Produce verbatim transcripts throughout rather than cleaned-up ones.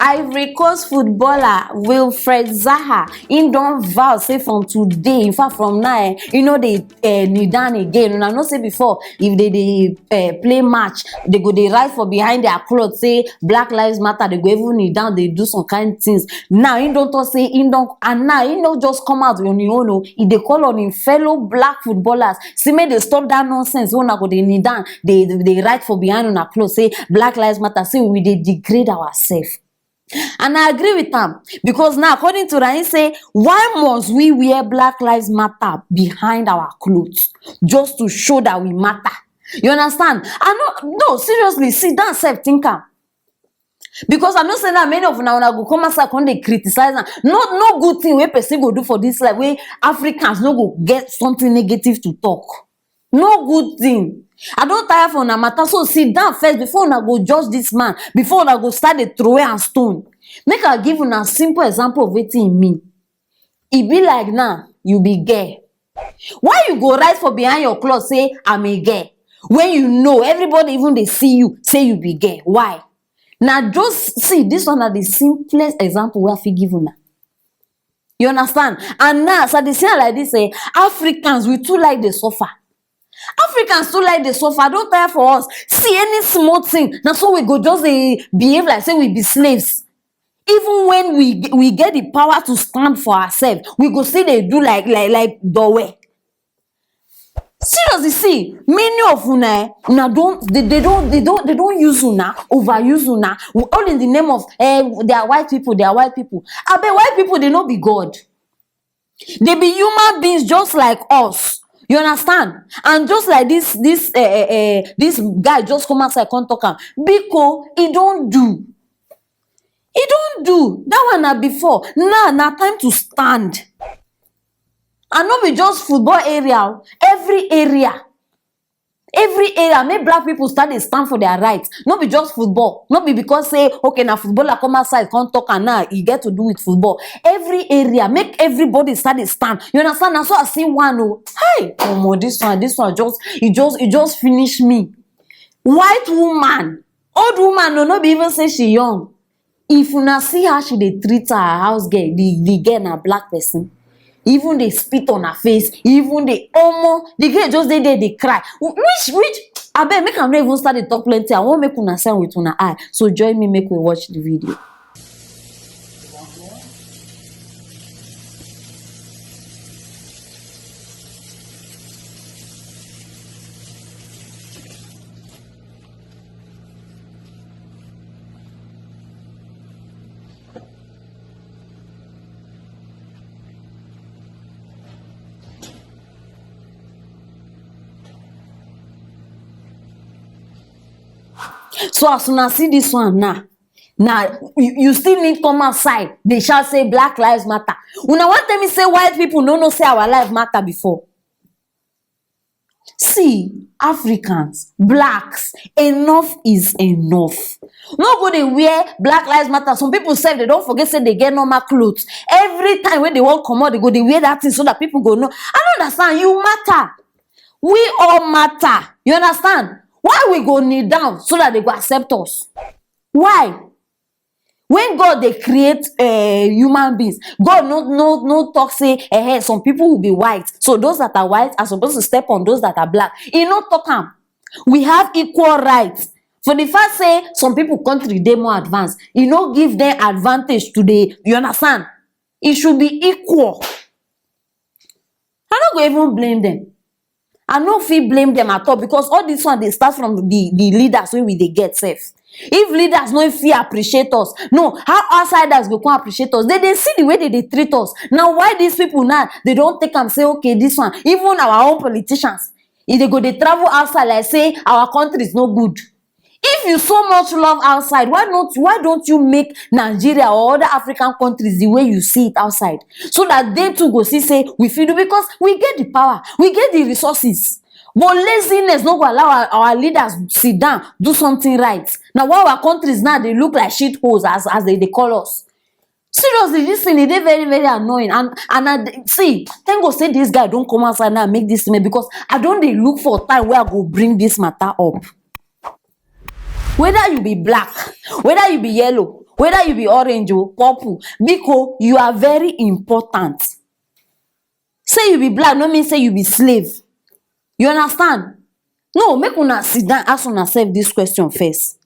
Ivory Coast footballer Wilfred Zaha, im don vow say from today, in fact from now, eh, e no dey, eh, kneel down again. Una know say before, if they dey, eh, play match, they go dey write for behind their cloth say Black Lives Matter, they go even kneel down, dey do some kind things. Now im don talk say im don, and now im no just come out on im own o, e dey call on im fellow black footballers say make they stop that nonsense wey una go dey kneel down, dey, dey write for behind una cloth say Black Lives Matter, say we dey degrade ourselves. And I agree with am, because now, according to Rahim, say, why must we wear Black Lives Matter behind our clothes just to show that we matter? You understand? I no, no, seriously, sit down, sef, think am. Because I know say now many of una, una go come outside, come dey criticize am. No, no good thing wey person go do for this life wey Africans no go get something negative to talk. No good thing. I don tire for una matter. So sit down first before una go judge this man, before una go start dey throw am stone. Make I give una simple example of wetin e mean. E be like now, you be girl. Why you go write for behind your cloth say, "I'm a girl," when you know everybody even dey see you, say you be girl? Why? Na just see, this one na the simplest example wey I fit give una. You understand? And now, as I dey see am like this, eh, Africans, we too like dey suffer. Africans too like dey suffer. I don tire for us. See any small thing, na so we go just dey behave like say we be slaves. Even when we, we get the power to stand for ourselves, we go still dey do like, like, like dowe. Seriously, see, many of una, eh, una don, they, they don, they don, they don use una, overuse una, all in the name of, eh, they are white people, they are white people. Abeg, white people, they no be God. They be human beings just like us. You understand? And just like this, this, eh, eh, eh, this guy just come outside, come talk am. Biko, e don do. E don do. That one na before. Now, na time to stand. And no be just football area o. Every area. Every area, make black people start dey stand for their rights. No be just football. No be because say, okay, na footballer come outside, come talk am, now e get to do with football. Every area, make everybody start dey stand. You understand? Na so I see one o. Hey, omo, this one, this one just, e just, e just finish me. White woman, old woman, no, no be even say she young. If una see how she dey treat her house girl, the, the girl na black person. Even dey spit on her face, even dey, omo, the girl just dey there dey cry. Wh-, which, which, abeg, make I no even start dey talk plenty. I wan make una see am with una eye. So join me, make we watch the video. So as una see this one now, now you, you still need come outside dey shout say Black Lives Matter. Una wan tell me say white people no know say our life matter before? See, Africans, blacks, enough is enough. No go dey wear Black Lives Matter. Some people sef, they don forget say they get normal clothes. Every time wey they wan comot, they go dey wear that thing so that people go know. I no understand. You matter. We all matter. You understand? Why we go kneel down so that they go accept us? Why? When God dey create, eh, human beings, God no, no, no talk say, eh, eh, some people will be white, so those that are white are supposed to step on those that are black. E no talk am. We have equal rights. For the fact say some people country dey more advanced, e no give them advantage to dey, you understand? E should be equal. I no go even blame them. I no fit blame them at all, because all this one dey start from the, the leaders wey we dey get sef. If leaders no fit appreciate us, no, how outsiders go come appreciate us? They dey see the way they dey treat us. Now, why these people now, they don take am say, okay, this one, even our own politicians, if they go dey travel outside like say our country is no good. If you so much love outside, why not, why don't you make Nigeria or other African countries the way you see it outside, so that they too go see say we fit do, because we get the power, we get the resources. But laziness no go allow our, our leaders sit down, do something right. Now, why our countries now, they look like shit holes, as, as they, they call us? Seriously, this thing, e dey very, very annoying. And, and I d-, see, thank God say this guy don come outside now make this thing, because I don dey look for time wey I go bring this matter up. Whether you be black, whether you be yellow, Whether you be orange o, purple, biko, you are very important. Say you be black no mean say you be slave. You understand? No, make una sit down, ask una sef this question first.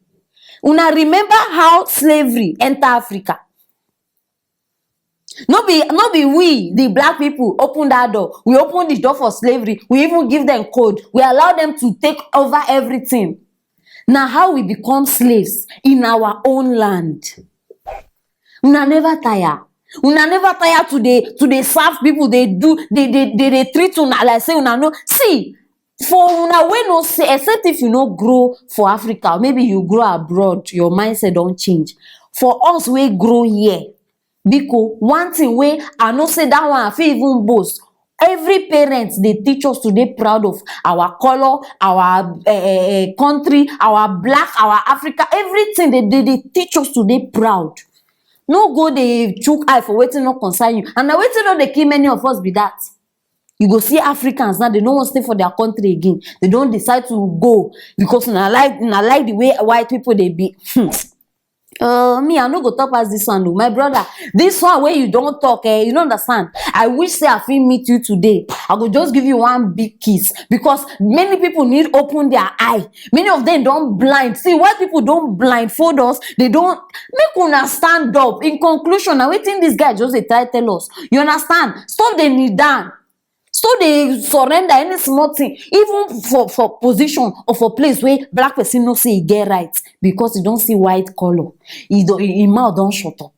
Una remember how slavery enter Africa? No be, no be we, the black people, open that door. We open the door for slavery. We even give them code. We allow them to take over everything. Na how we become slaves in our own land. Una never tire. Una never tire to dey, to dey serve people, dey do, dey, dey, dey, dey treat una like say una no. See, for una wey no say, except if you no grow for Africa, maybe you grow abroad, your mindset don change. For us wey grow here, biko, one thing wey I know say that one I fit even boast. Every parent dey teach us to dey proud of our color, our, eh, eh, eh, country, our black, our Africa, everything. They, they, they teach us to dey proud. No go dey chook eye for wetin no concern you. And na wetin don dey kill many of us be that. You go see Africans now, they no wan stay for their country again. They don decide to go because na like, na like the way white people dey be. Hmm. Uh, me, I no go talk pass this one o. My brother, this one wey you don talk, eh, you no understand. I wish say I fit meet you today. I go just give you one big kiss because many people need open their eye. Many of them don blind. See, white people don blindfold us. They don, make una stand up. In conclusion, na wetin this guy just dey try tell us. You understand? Stop dey kneel down. Stop dey surrender any small thing, even for, for position or for place wey black person know say e get right, because e don see white color, e don, e, e mouth don shut up.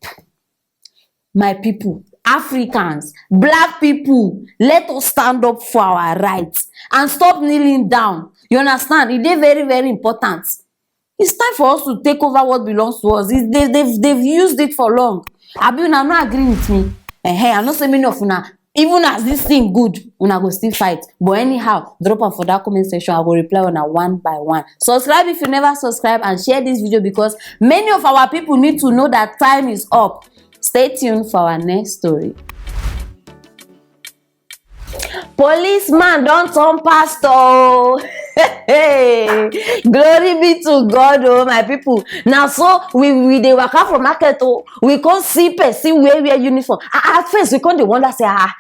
My people, Africans, black people, let us stand up for our rights and stop kneeling down. You understand? E dey very, very important. It's time for us to take over what belongs to us. It, they, they've, they've used it for long. Abi una no agree with me? Eh, I know say many of una, even as this thing good, una go still fight. But anyhow, drop am for that comment section. I go reply una one by one. Subscribe if you never subscribe and share this video, because many of our people need to know that time is up. Stay tuned for our next story. Policeman don turn pastor o. Hey, glory be to God o, my people. Na so we, we dey waka for market o. We come see person wear, wear uniform. Ah, at first, we come dey wonder say, ah,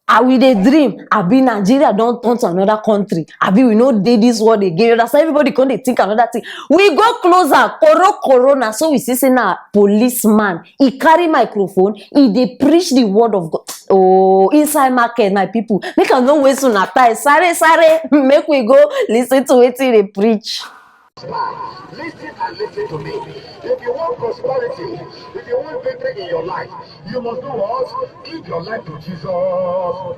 are we dey dream? Abi Nigeria don turn to another country? Abi we no dey this world again? You understand? Everybody come dey think another thing. We go closer, koro koro, na so we see say na policeman. He carry microphone, he dey preach the word of God. Oh, inside market, my people. Make I no waste una time. Sare, sare, make we go listen to wetin he dey preach. Listen and listen to me. If you want prosperity, if you want victory in your life, you must do what? Give your life to Jesus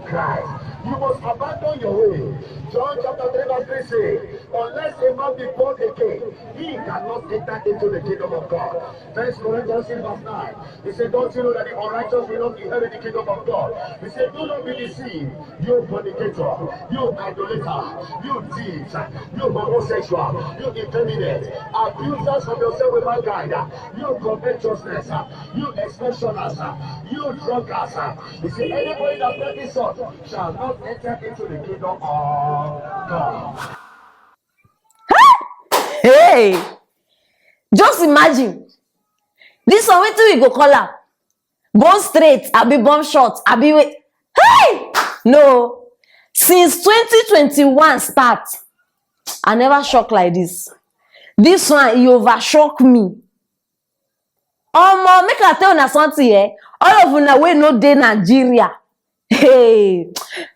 Christ. You must abandon your way. John chapter three verse three say, "Unless a man be born again, he cannot enter into the kingdom of God." First Corinthians six verse nine. He said, "Don't you know that the unrighteous will not inherit the kingdom of God?" He said, "Do not be deceived. You fornicator, you idolater, you thieves, you homosexual, you effeminate, abusers of yourself with mankind, you covetousness, you extortioners, you drunkards." He said, "Anybody that practices such shall not enter into the kingdom of God." Hey! Just imagine. This one, wetin we go call am? Bone straight, abi bone short, abi wait. Hey! No. Since twenty twenty-one start, I never shock like this. This one, e over shock me. Omo, make I tell una something, eh? All of una wey no dey Nigeria, hey,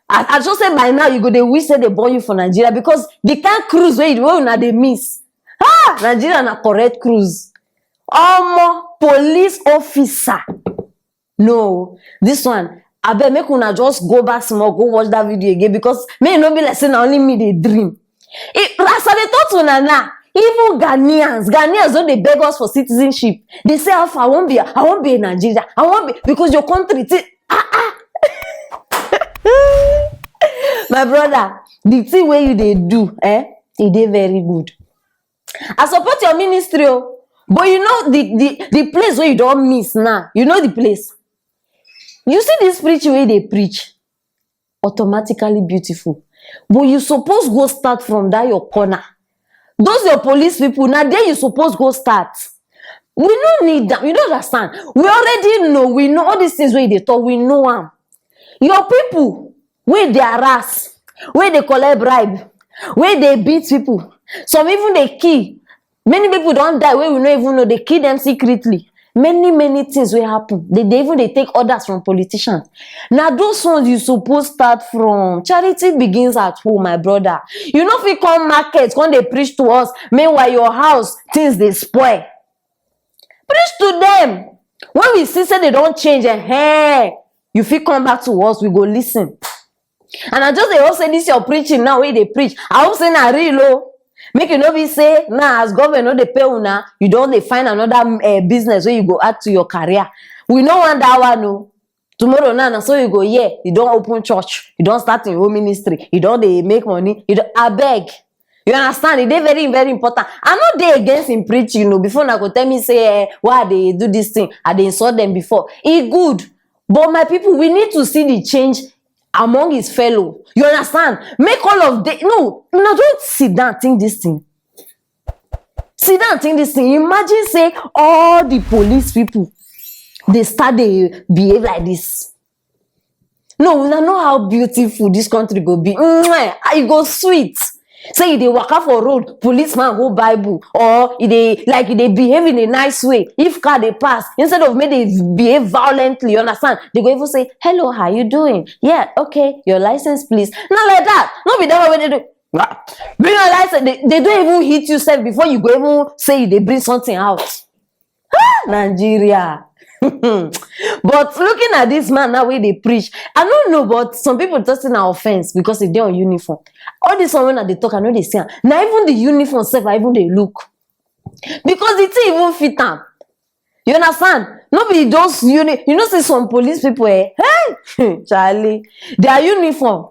I, I just say by now you go dey wish say they born you for Nigeria, because the kind cruise wey, wey una dey miss. Ah, Nigeria na correct cruise. Omo, police officer. No, this one, abeg, make una just go back small, go watch that video again, because make e no be like say na only me dey dream. E, as I dey talk to una now, even Ghanaians, Ghanaians don dey beg us for citizenship. They say, "How far? I wan be, I wan be a Nigeria. I wan be," because your country, ti-, ah, ah. My brother, the thing wey you dey do, eh, e dey very good. I support your ministry o, but you know the, the, the place wey you don miss now, you know the place. You see this preaching wey you dey preach, automatically beautiful. But you suppose go start from that your corner. Those your police people, na there you suppose go start. We no need am. You no understand. We already know. We know all these things wey you dey talk. We know am. Your people wey dey harass, wey dey collect bribe, wey dey beat people, some even dey kill. Many people don die wey we no even know. Dey kill them secretly. Many, many things wey happen. They dey even dey take orders from politicians. Na those ones you suppose start from. Charity begins at home, my brother. You no fit come market, come dey preach to us. Meanwhile, your house, things dey spoil. Preach to them. When we see say they don change, eh, you fit come back to us, we go listen. And I just dey hope say this your preaching now wey you dey preach, I hope say na real o. Make e no be say now as government no dey pay una, you don dey find another uh, business wey you go add to your career. We no want that one o. Tomorrow now, na so you go hear, you don open church, you don start your own ministry, you don dey make money, you don, abeg. You understand? E dey very, very important. I no dey against him preaching, you know, before una go tell me say, eh, why I dey do this thing, I dey insult them before. E good. But my people, we need to see the change among his fellow. You understand? Make all of them, no, una just sit down, think this thing. Sit down, think this thing. Imagine say all the police people, they start dey behave like this. No, una know how beautiful this country go be. Mwah! E go sweet. Say you dey waka for road, policeman hold Bible, or e dey, like, e dey behave in a nice way. If car dey pass, instead of make they behave violently, you understand? They go even say, "Hello, how you doing? Yeah, okay, your license, please." Not like that. No be that way they do. Bring your license. They, they don't even hit you sef before you go even say you dey bring something out. Ah, Nigeria. But looking at this man now wey dey preach, I no know, but some people talk say na offense because e dey on uniform. All this one wey I dey talk, I no dey see am. Na even the uniform sef, I even dey look. Because the thing even fit am. You understand? No be those uni-, you know say some police people, eh? Hey! Charlie, their uniform.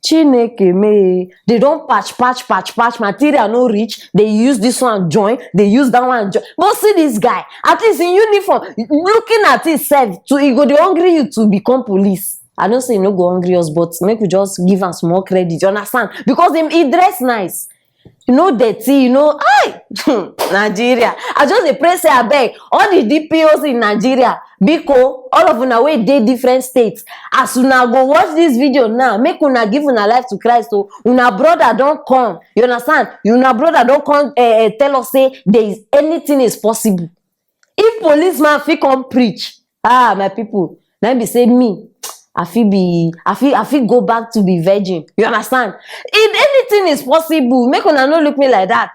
Chineke me, they don patch, patch, patch, patch. Material no reach. They use this one join. They use that one join. But see this guy. At least in uniform, looking at it sef, to, e go dey hungry you to become police. I no say e no go hungry us, but make we just give am small credit. You understand? Because him, he dress nice. You know, dirty, you know, I Nigeria. I just dey pray say, abeg, all the D P Os in Nigeria, biko, all of una wey dey different states, as una go watch this video now, make una give una life to Christ o. Una brother don come, you understand? Una brother don come, eh, eh, tell us say there is, anything is possible. If policeman fit come preach, ah, my people, na be say me, I fit be, I fit, I fit go back to be virgin. You understand? If anything is possible, make una no look me like that.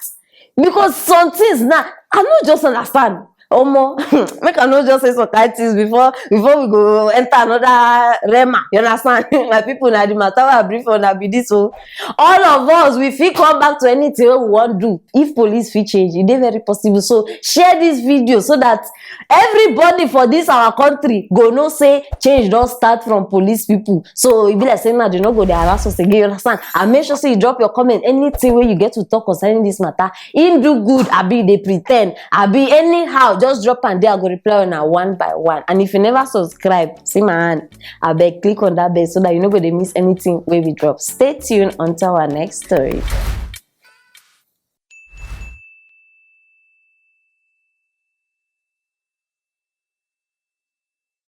Because some things now, I no just understand. Omo, make I no just say some kind things before, before we go enter another realm. You understand? My people, na the matter wey I bring for una be this o. All of us, we fit come back to anything wey we wan do. If police fit change, e dey very possible. So share this video so that everybody for this our country go know say change don start from police people. So e be like say now they no go dey harass us again, you understand? And make sure say you drop your comment, anything wey you get to talk concerning this matter. Him do good, abi dey pretend, abi anyhow, just drop am there. I go reply una one by one. And if you never subscribe, see my hand. Abeg, click on that bell so that you no go dey miss anything wey we drop. Stay tuned until our next story.